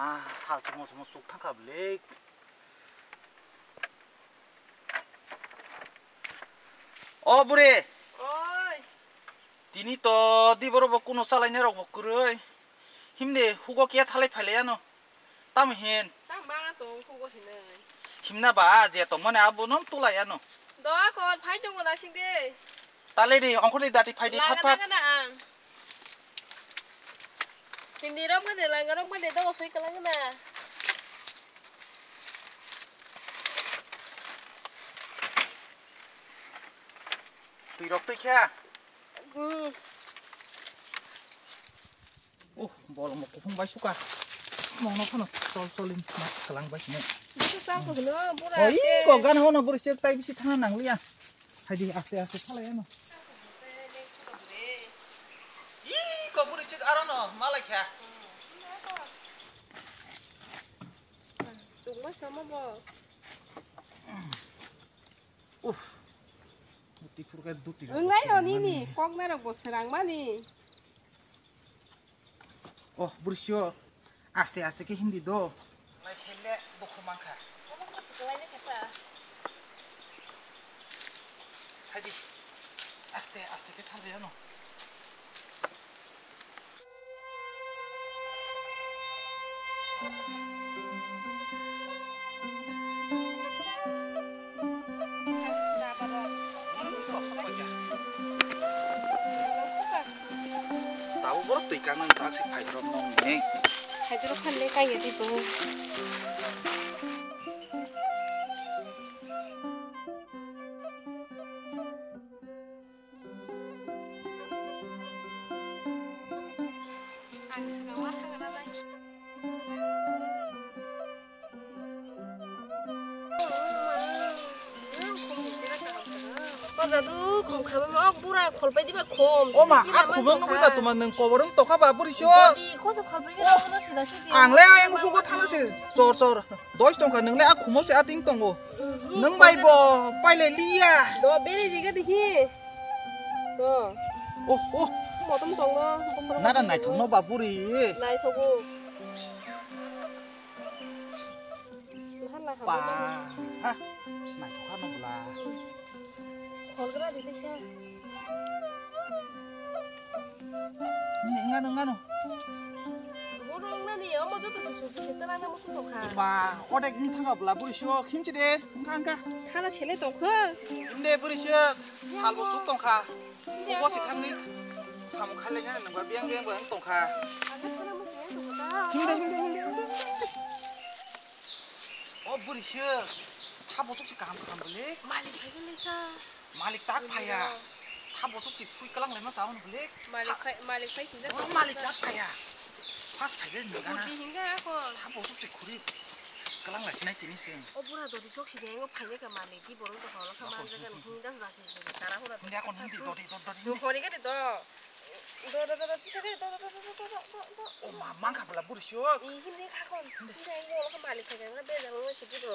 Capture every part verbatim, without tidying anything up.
Ah, sal chumo chumo chuk thangkha bwle. O bwrwi. Oi. Tini to di borok bo kuno chalainai rok bo kwrwi. Himde hugo kiya thalai phailai ano. Tamo hin. Tamo bana tong hugo hinwi. Himna ba je tongmani abo no tulai ano. Do kon phai tongo nasing de. Tale di ongkhorni dati phai di phat phat. Langa na ang. Hindi rok mane langa rok mane dogo soi kalang na. Twi rok twi kha. Hmm. Oh, bol mo kuphung bai suka. Mono phano chol chol in ma kalang bai sine. Bisa sam ko hino bura. Oi, ko gan hono buri chek tai bisi thana nang liya. Hai di aste aste thala ya no. Ih, ko buri chek aro no malai kha. Chukma sama bo. Uff. Duti phurkhe duti. Wngnai no nini kok narok bo srang mani. Oh, buri sio. Aste aste khe hindi do. Lai khele dukhu mankha. Hai di. Aste aste khe thanjaya no. Tabuk borok twi kanang tak si phaidrop nong ni. Phaidrop khan le kaiya di bo. Ang swkang ma thangna nai. Pajadu khum khamwi ma ok bura kholpai diba khum. O ma, a khum nang nugwi ba tuma nwng kobor wng tokha ba buri sio. Di khosa kholpai diba no sida sidi. Ang le ayang hugo thang si chor chor. Dois tongkha nwng le a khumo se a ting tongo. Nwng bai bo pailai liya. Do beri jiga dihi. Do. Oh, oh. Motom tongo. Nada naithok no ba buri. Naithogo. Ba. Ha. Naithok no bla. Kholgra dili se. Ngano, ngano. Bono wngnani, omo joto se sudu se tara nang muchung tongkha. Ba, odek wng thangkha bwla buri sio, khimchi de, wngkha, wngkha. Khana sele tongkha. Himde buri sio, salbo suk tongkha. Himde. Obo se thangwi, samung khailai nani nangba, biyang, biyang bo wng tongkha. Aga khana muchung wng tongkha da. Himde, himde, himde, himde, himde. O buri sio, tha bochuk se kaham, kaham bwle. Malik phai le sa. Malik tak phaiya. Tha bochuk si phui kalang laima sa hwn bwle. Malik phai, malik phai kinja. Borok malik tak phaiya. Pas phai le nung gana. Buji hinga ako. Tha bochuk si khuri kalang lai sinai tini sing. O bura dodi chok si dengo phai ka malik di borok to holo kha man jaga nung hinda das das si tara hura. Hindi ako nung di dodi dodi dodi. Nung hori ka di do. Do do do do tisa ka do do do do do do do. O ma mang kha bwla buri siok. I hindi kha kon. Hindi holo kha malik phai ka bejang si di do.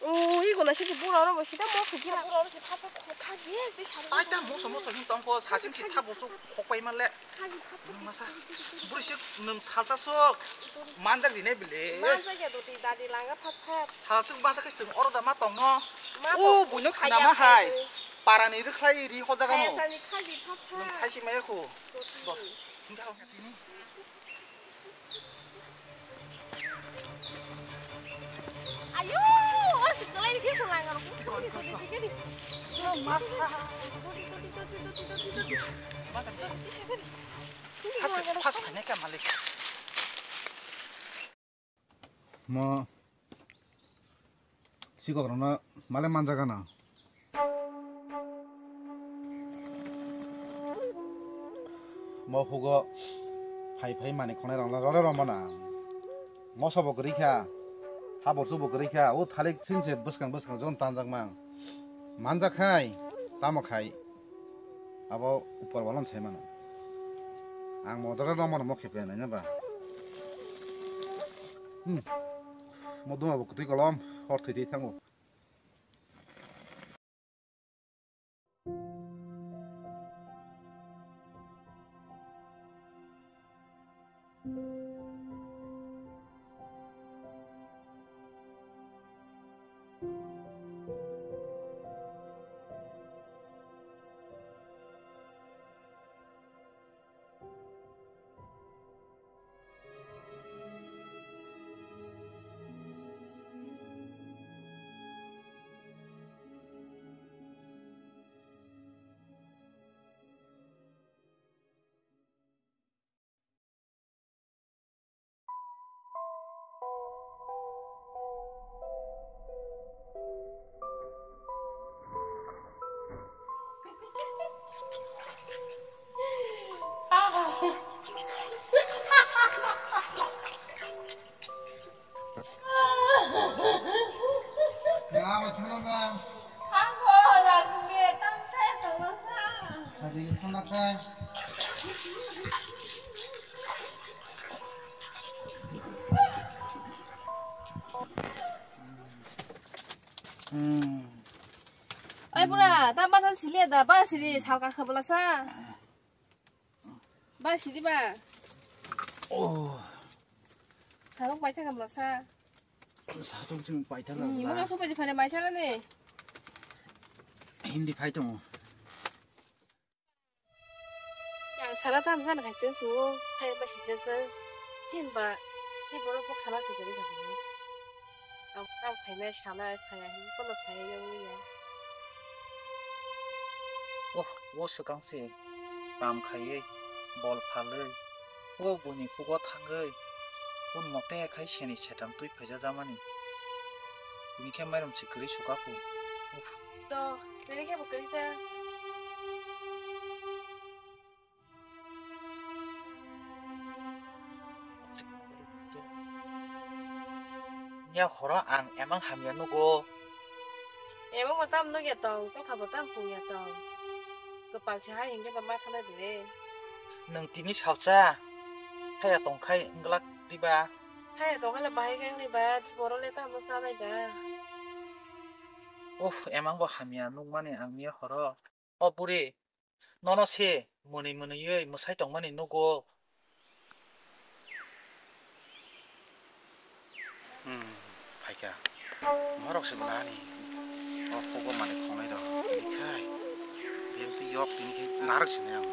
Ui, gona sidi bura oro bo sida mo khe gira. Bura oro se pha pha kho kha je, je sari. Ai ta moso moso hin tongko, sasing si tha bochuk khokpai manle. Kha ji pha pha. Masa. Buri se nwng salsa sok. Manjak rinai bile. Manjak ya doti dadi langa pha pha. Salsa sok manjak khe chwng oro da ma tongno. Ma o to buino khaya khna ma hai. Parani rwkhlai ri hojagano. Kaya sani kha ji pha pha. Nwng saisi maya kho. Doti. Do. Hinga kha tini. Ayo, o si kalai ni khe sung ang. Pas, pas khainai kha malik. Mo. Sikok rokno male manjak gana. Mo hugo phai phai mani khonai rok rode romana. Moso bo kwrwi kha, ha borsu bo kwrwi kha, o thalik sinse bwskang bwskang jon tanjak mang. Manjak khai, tamo khai. Abo upor walong sai mano. Ang modora no mano mo khepe nai ba. Hmm. Mo duma bo kwtwi kolom, hor thwi thwi thango. Thangna. Thangbo, Rajmir, tang thai thangna sa. Hari thangna khai. Hmm. Oi bura, ta basan sili da, ba sili salka khabla sa. Ba sidi ba. Oh. Sarong paitha khabla sa. Sarong chwng paitha khabla. Ni mura so paitha phane mai sala ne. Hindi phai tongo. Yang sara tam kan khai sing su, khai ba si jasa. Chin ba, ni boro pok sala si gari khabla. Ang, ang phainai sana saya hin kono saya yang ya. Oh, o swkang se kam khaiwi, bol phalwi, o buini pugo thangwi, un mote khai seni setam twi phaija jamani. Bini khe mairum se kwrwi suka phu. Uff. To, bini khe bo kwrwi ta. Ya horo ang emang hamya nugo. Emang bo tam nugya tong, kotha bo tam pungya tong. Kwpal se hai hingke ba ma thanai de. Nwng tini salsa. Thaya tong khai wngglak diba? Thaya tong khai le bahai khe wngni ba, boro le tamo sanai da. Uff, emang bo hamya nukmani ang ya horo. O buri, nono se mwnwi mwnwiwi mwsai tongmani nugo. Hmm, phaikha. Norok se bwlani. O pugo manwi khongnai rok. Tini khai. Biyang twi yok tini khai narwk sinai ang.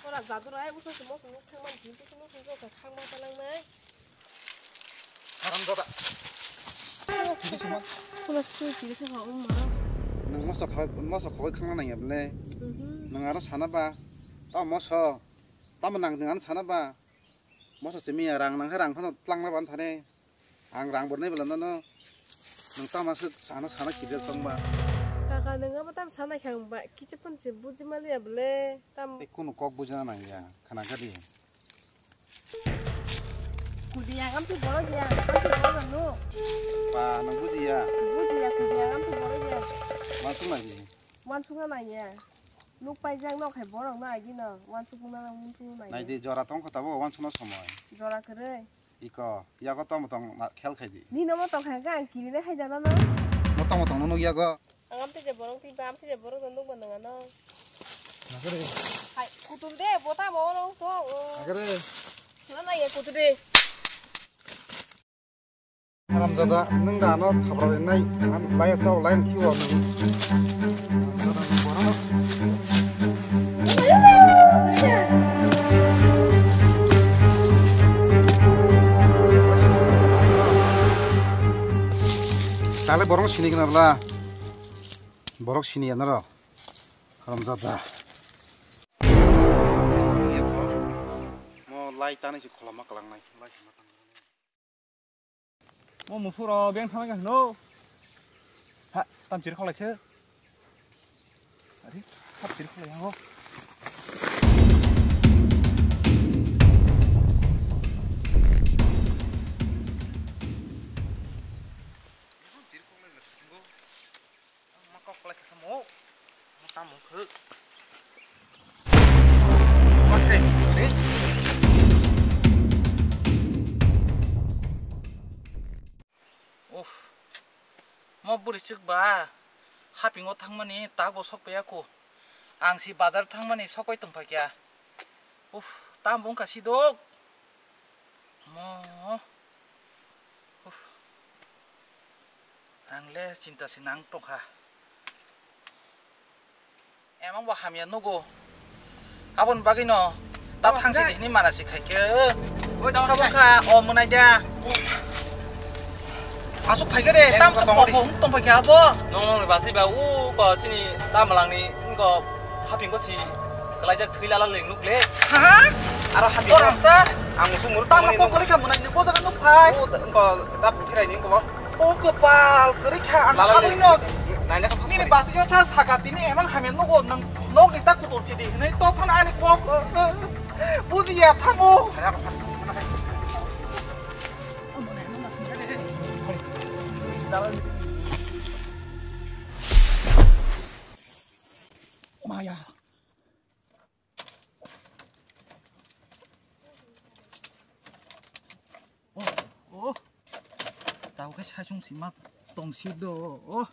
Ora jadura ai uso sumo sumo thangma jin tu sumo sumo ka thangma talangnai. Haram jada. Uso sumo. Uso sumo sumo sumo ma. Nang moso kha moso khoi khangna nang yable. Mhm. Nang aro sana ba. Ta moso. Tamo nang nang sana ba. Moso simi rang nang rang khano tlangna ban thane. Ang rang bornai bwla nono. Nwng tama swk sana sana kirir tongba. Kaka nwng abo tam sana khe ang ba kicha phone se buji maliya bwle. Tam. Tei kunu kok bujina nangya khana gadi. Kudi yang am tu borok ya, am tu borok no. Ba nang bujiya. Bujiya kudi yang am tu borok ya. Ma tu lagi. Wan sunga nangya. Nuk paijak nok hai borok no agi no. Wan sukuna nang muntu nangya. Nai di jora tong kho tabo wan suna somoi. Jora kwrwi. Iko, yago tamo tong na khel khai di. Nino mo tong khai khe ang kiri nai hai jana no. Mo tamo tong no nuk yago. Ang am tei je borok tei ba am tei je borok no nuk bo nang ano. Nagre. Hai, kutul de, bo tamo no to. Nagre. Suna na ye kutul de. Haram jada, nung da ano thabra nai, ang lai tau lai khiwa nung. Tale borok sini kena bla. Borok sini ya naro. Haram jada. Mo lai tani si kholama kalang nai. Lai si matang. Mo musuk rok beng thangwi hwno. Ha, tam chiri kholai se. Ari, tam chiri kholai hango. Tam chiri kholai le hango. Ma kok khlai kha mo. Ma tamo khe. Uff. Mo bwrwi chwk ba. Hapingo thangmani tak bo sok paiya ko. Ang si bazar thangmani sokoi tong phaikya. Uff, tam bo wngkha sidok. Mo. Uff. Ang le chinta se nang tongkha. Emang bo hamya nugo. Aboni bagwi no ta thang si hini mana si khaikhe. Oi, tamo kha o mwnai da. Asuk phaikhe de, tam sa tong pok di. Tong phaikhe abo. Nong nong basi ba u ko sini ta malangni ko haping ko si kalaijak thwi lala ling nuk le. Ha? Aro haping ko. Ang sung mur tam ko kali ka mwnai ni ko jaga nuk. Hai. O, engko dap khirai ni engko. O kwpal kwrwi kha ang. Lalai aboni ni, nok. Naina kha nini basi yo sa saka tini emang hamya nogo nang nok ni ta kutul chidi hinwi to phana ani kok. Bujiya thango. Maya. Oh, oh. Tau khe saichung sima tong si do. Oh.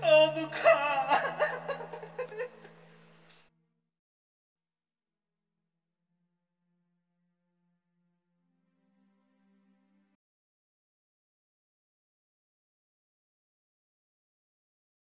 Obo kha